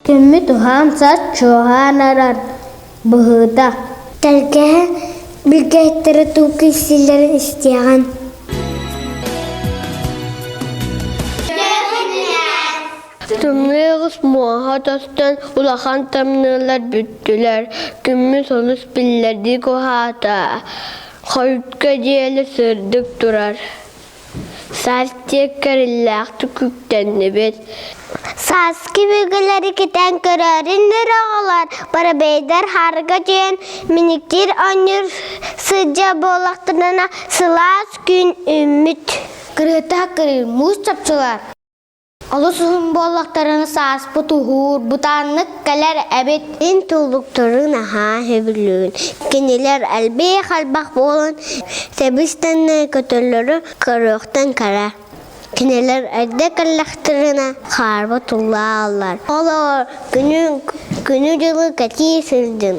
Күммүт уһаан сас чуоһаан арар быһыыта. Тэлгэһэ билгэһиттэрэ тугу кэпсииллэрин истиэҕин. Тымныы оҕус муоһа тостон улахан тымныылар бүттүлэр, күммүт олус биллэрдик уһаата, хойукка диэри сырдык турар. Саас кэриллээхтик үктэннибит. Сааскы бүгүлэри кэтээн көрөөрүн оҕолор барабейдар хаарга түһэн миниктиир оонньуур сылдьа буоллахтарына сылаас күн үүммүт. Кырыыта кырыыр муус чопчулар Олус уһун буоллахтарына сааспыт уһуур, бытааннык кэлэр эбит. Мин туллуктарын аһаа сөбүлүүн. Кинилэр элбэх-элбэх буолан тэбис-тэҥҥэ көтөллөрө көрүөхтэн кэрэ. Кинилэр эрдэ кэллэхтэринэ хаарба туллааллар. Олор күнү, күнү-дьылы кэтии сылдьын.